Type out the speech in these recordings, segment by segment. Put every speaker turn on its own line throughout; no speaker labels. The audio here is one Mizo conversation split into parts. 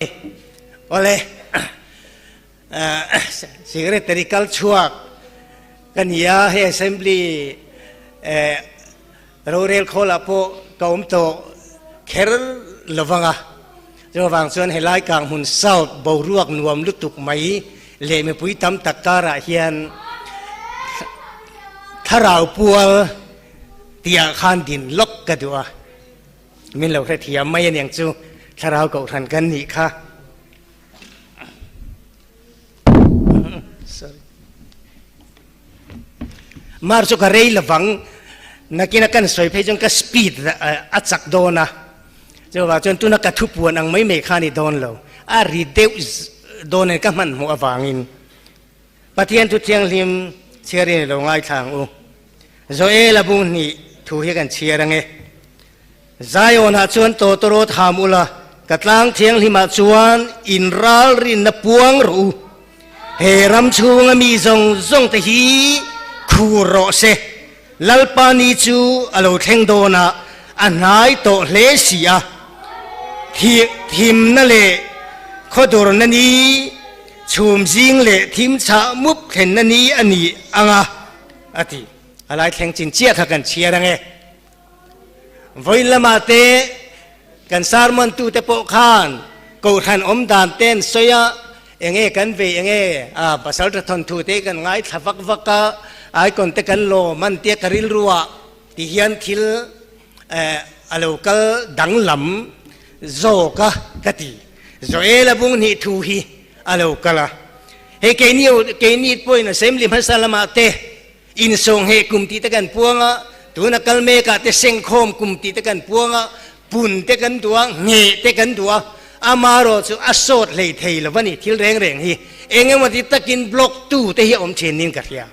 Awle, Secretary kal chhuak ka ni a, hei Assembly rorel khawlah pawh ka awm tawh kher lo vang a, chuvang chuan helai Kanghmun South boruak nuam lutuk mai leh mipui tam tak karah hian thlarau pual tihah khan din lawk ka duh a. Min lo hrethiam mai aniang chu thlarau kohhran kan nih kha. Sorry. Mar chu ka rei lovang nakina kan sawi phei chuan ka speed a chak dawn a. Chuvang chuan tuna ka thupuan ang mai mai kha ni dawn lo. A ri deuh dawn in ka hmanhmawh avangin. Pathian thu thianghlim chhiarin i lo ngaithla ang u. Joel-a bung hnih thu hi kan chhiar ang e. Zion-ah chuan tawtawrawt ham ula, ka tlang thianghlimah chuan in ralrinna puang rawh u. He ram chhunga mi zawng zawng te hi khur rawh se. Lalpa ni chu a lo thleng dawn a, a hnai tawh hle si a. Thimna leh khawdurna ni, chhum zing leh thim chhah mup thlenna ni a ni ang a, a ti. A lai thleng chin chiah kha kan chhiar ang e. Vawiin lamah te kan sermon tute pawh khan kohhran awm dan te an sawi a, enge kan vei enge a pasal tha thawnthu te kan ngaithla vak vak a, icon te kan lawm an tia ka rilru ah ti hian thil a lo kal danglam zawk a ka ti. Joel-a bung hnih thu hi a lo kal a, hei keini keini pawhin assembly hmasa lamah te Insawng heh kum tih te kan puang a, tuna kal mekah te sengkhawm kum tih te kan puang a, pun te kan duh a, ngheh te kan duh a, amarawh chu a sawt hlei thei lo a ni thil reng reng hi eng emaw ti takin block tu te hi a awm thin niin ka hria.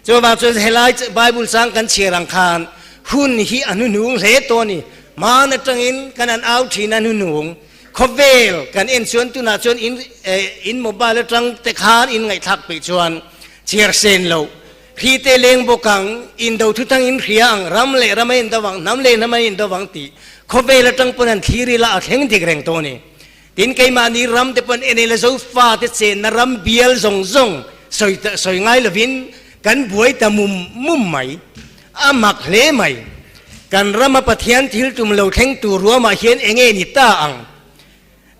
Chuvang chuan helai Bible chang kan chhiar ang khan hun hi a hnuhnung hle tawh a ni. Hmaan atangin kan han au thin a hnuhnung khawvel kan en chuan tunah chuan in in mobile atang te khan in ngaihthlak peih chuan Chhiar sen lo, hri te leng bawk ang, indo thutang in hria ang, ram leh ram a indo vang, hnam leh hnam a indo vang tih khawvel atang pawn an thlir ila a thleng dik reng tawh a ni. Tin, keimahni ram te pawn en ila Zofa te chenna ram bial zawng zawng sawi sawi ngai lovin kan buai ta mum mum mai. A mak hle mai. Kan rama Pathian thil tum lo thleng tur ruamah hian enge ni ta ang?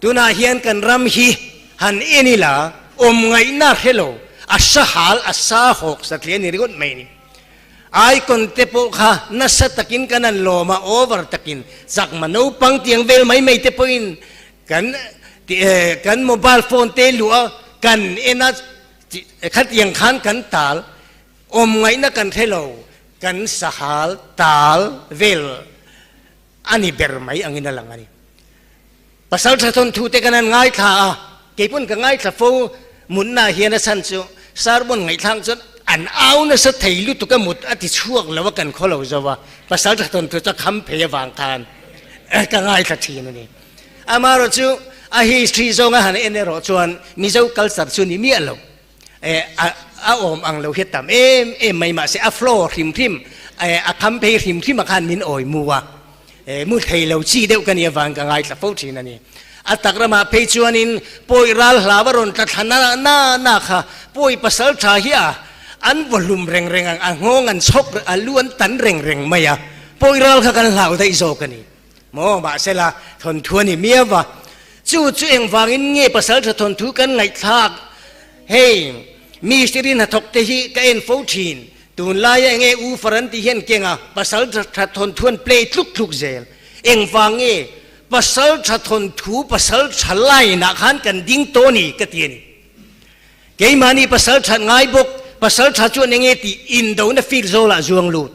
Tunah hian kan ram hi han en ila awm ngaihna hre lo, a sa hal a sa hawk satliah ni ringawt mai ni. Icon te pawh kha nasa takin kan han lawm a, over takin chakma naupang tiang vel mai mai te pawhin kan kan mobile phone te luh a kan en a, khatiang khan kan tal awm ngaihna kan hre lo, kan sa hal tal vel a ni ber mai angin a lang a ni. Pasal tha thawnthu te kan han ngaithla a, kei pawn ka ngaithla fo, mutna hian a chhan chu sermon ngaihthlak chuan an au nasa thei lutuk a mut a ti chhuak lo a kan khaw lo zo a, pasal tha thawnthu chu a kham phei avang khan ka ngaithla thin a ni. Amaherawh chu a history zawnga han en erawh chuan Mizo culture chu ni miah lo. A awm ang lo hi a tam em em mai mahse a flow hrim hrim a kham phei hrim hrim ah khan min awi mu a, mu thei lo chi deuh ka nih avang ka ngaithla fo thin a ni. A tak ramah phei chuanin pawi ral hlau a rawn tla thla na na na kha pawi pasal tha hi a an vaw hlum reng reng ang a nghawng an chhawk a lu an tan reng reng mai a, pawi ral kha kan hlau daih zawk a ni. Maw mahsela thawnthu a ni miau a, chu chu engvangin nge pasaltha thawnthu kan ngaihthlak? Hei, mistiri hnathawk te hi ka en fo thin, tunlaia enge u faran tih hian keng a, pasaltha thawnthu an play tluk tluk zel. Engvang nge pasaltha thawnthu pasaltha line ah khan kan ding tawh a ni ka ti a ni. Keimahni pasaltha ngai bawk, pasaltha chuan enge tih indona field zawlah zuang lut.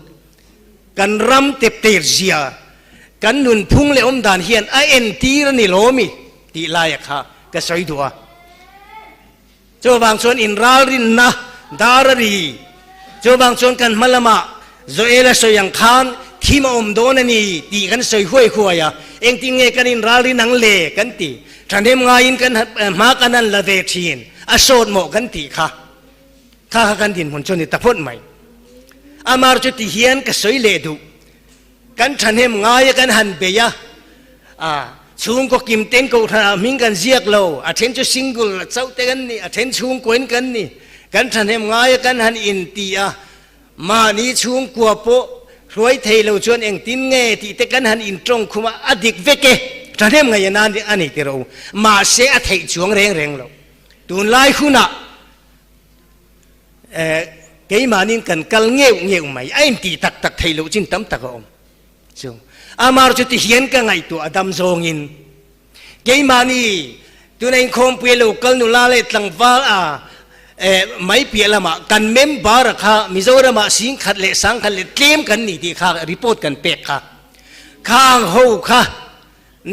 Kan ram tepter zia, kan nunphung leh awmdan hian a entir a ni lawmi tih laia kha ka sawi duh a. Chuvang chuan inralrinna dar a ri. Chuvang chuan kan hma lamah Joel a sawi ang khan thim a awm dawn a ni tih kan sawi huai huai a. Engtin nge kan inralrin ang le kan ti. Thahnem ngaiin kan hma kan han la ve thin a sawt mawh kan tih kha. Kha kha kan dinhmun chu ni ta phawt mai. Amar chu ti hian ka sawi leh duh. Kan thahnem ngai a kan han bei a, a Chhungkaw kim ten kohhran ah hming kan ziak lo, a then chu single chauh te kan ni, a then chhungkua in kan ni. Kan thahnem ngai a kan han in ti a, mahni chhungkua pawh hruai thei lo chuan engtin nge tih te kan han in tawng khum a, a dik vek e, thahnem ngaih a nan a ni tiraw u. Mahse a theih chuang reng reng lo. Tunlai hunah keimahnin kan kal ngeuh ngeuh mai, a intih tak tak theih loh chin tam tak a awm. Chu amar chu ti hian ka ngaihtuah a dam zawngin keimahni tuna inkhawmpui a lo kal nula leh tlangval a mai piah lamah kan member a kha Mizoramah singkhat leh sangkhat leh tlem kan ni tih kha report kan pek kha. Khang ho kha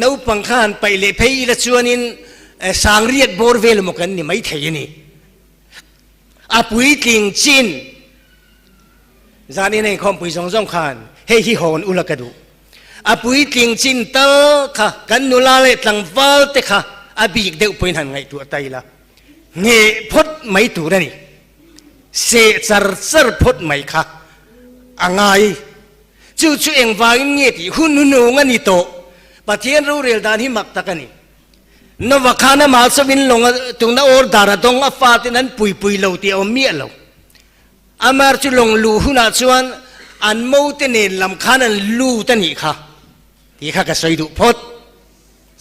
naupang kha han paih leh phei ila chuanin sangriat bawr vel emaw kan ni maithei a ni. A puitling chin. Zan in a inkhawmpui zawng zawng khan hei hi hawn ula ka duh. A puitling chin tal kha kan nula leh tlangval te kha a bik deuh pawhin han ngaihtuah ta ila. Ngheh phawt mai tur a ni. Seh char char phawt mai kha a ngai. Chu chu engvangin nge tih hun hnung a ni tawh. Pathian rorel dan hi mak tak a ni. Nova khan amah chauhin lawng a tuna order a dawng a faten an puipui lo tih a awm miah lo. Amar chu lawng luh hunah chuan an mote nen lam khan an lut a nih kha tih kha ka sawi duh phawt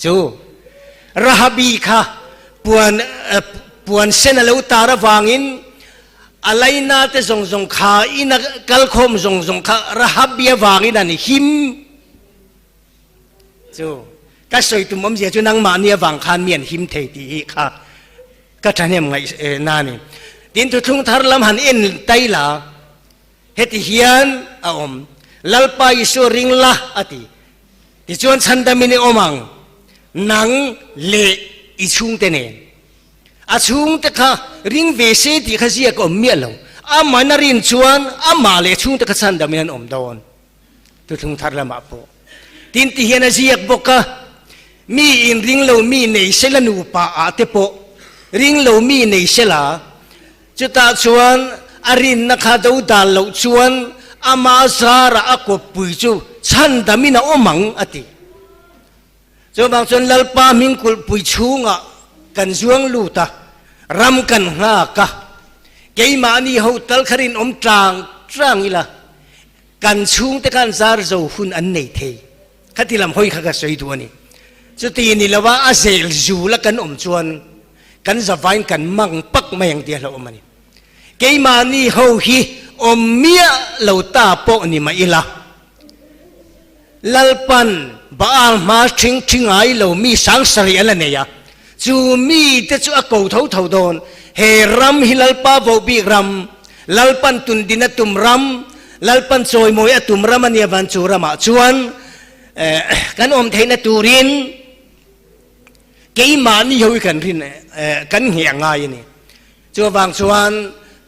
chu. Rahabi kha puan puan sen a lo tar avangin a laina te zawng zawng kha ina kalkhawm zawng zawng kha Rahabi avangin an him. Chu ka sawi tum awmzia chu nangmahni avang khan mi an him thei tih hi kha ka thahnem ngaih na a ni. Tin thuthlung thar lam han en tai la, heti hian a awm, Lalpa Isua ring la a ti. Tichuan chhandamin i awm ang, nang leh i chhungte nen. A chhungte kha ring ve se tih kha ziak a awm miah lo. Amah a rin chuan amah leh chhungte kha chhandamin an awm dawn. Thuthlung thar lamah pawh tin ti hian a ziak bawk a, mi in ring lo mi nei sela nupa ah te pawh ring lo mi nei sela, chutah chuan a rinna kha do dal loh chuan ama zarah a kawppui chu chhandamin a awm ang a ti. Chuvang chuan Lalpa hming kulhpui chhungah kan zuang lut a, ram kan nghak a, keimahni ho tal kha rinawm tlang tlang ila, Kan chhungte khan zar zo hun an nei thei. Khati lam hawi kha ka sawi duh a ni. Chuti ni lova a zel zul a kan awm chuan kan zavain kan mang pak mai ang tih a hlauhawm a ni. Keimahni ho hi awm miah lo ta pawh ni mah ila, Lalpan Baal hma ṭhing ṭhi ngai lo mi sangsarih a la nei a, chu mite chu a ko tho tho dawn. He ram hi Lalpa vohbik ram, Lalpan tundin a tum ram, Lalpan chawimawi a tum ram a nia van chu ramah chuan kan awm theihna turin keimahni ho hi kan rin kan ngheh a ngai a ni. Chuvang chuan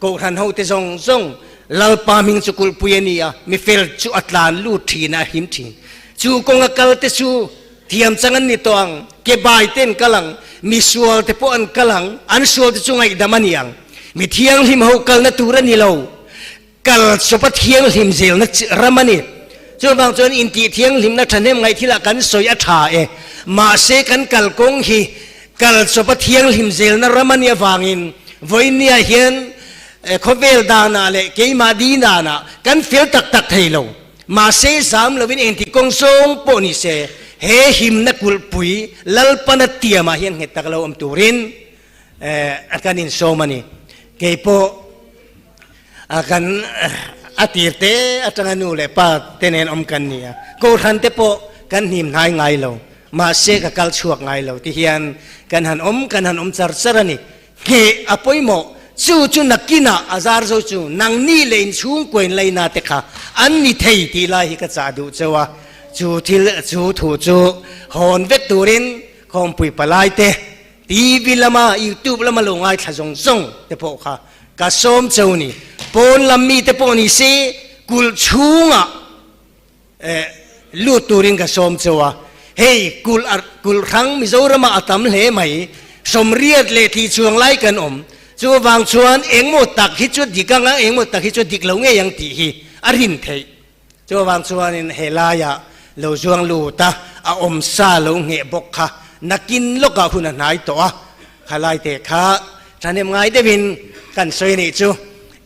Kohhran hote zawng zawng Lalpa hming chu kulhpui a ni a, mi fel chu a tlan lut thin a, a him thin. Chu kawnga kalte chu thiam chang an ni tawh ang, ke bai te an kal ang, mi sual te pawh an kal ang, an sual te chu ngaihdam a ni ang. Mi thianghlim ho kalna tur a ni lo, kal chawpa thianghlim zelna ram a ni. Chuvang chuan intih thianghlimna thahnem ngaih thilah kan sawi a tha e. Mahse kan kalkawng hi kal chawpa thianghlim zelna ram a nih avangin vawinia hian khawvel danah leh keimah di danah kan fel tak tak thei lo. Mahse zam lovin engti kawng zawng pawh ni se he himna kulhpui Lalpana tiamah hian nghet tak lo awm turin kan insawm a ni. Keipawh A kan a tir te atanga nu leh pa te nen awm kan ni a, Kohhran te pawh kan hnim hnai ngai lo, mahse ka kal chhuak ngai lo ti hian kan han awm kan han awm char char a ni. Ngheh a pawimawh, chu chu nakinah a zar zo chu nangni leh inchhungkua in laina te kha an ni thei tih lai hi ka chah duh cheu a, chu thil chu thu chu hawn vek turin khawmpui palai te TV lama YouTube lama lo ngaithla zawng zawng te pawh kha ka sawm cheu ni. Pawn lam mi te pawh ni se kulh chhungah eh lut turin ka sawm cheu a. Hei kulh a kulh hrang Mizoramah a tam hle mai. Sawmriat leh thih chuang lai kan awm. Chuvang chuan engmaw tak hi chu dik anga engmaw tak hi chu dik lo ngei ang tih hi a rin theih. Chuvang chuanin he laiah lo zuang lut a, a awm sa lo ngheh bawk kha nakin lawkah hun a hnai tawh a, khalai te kha thahnem ngai deuhin kan sawi anih chu.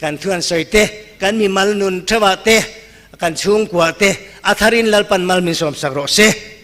Kan thuan sawi te, kan mimal nun theuhah te, kan chhungkua te a tharin Lalpan mal min sawmsak rawh se.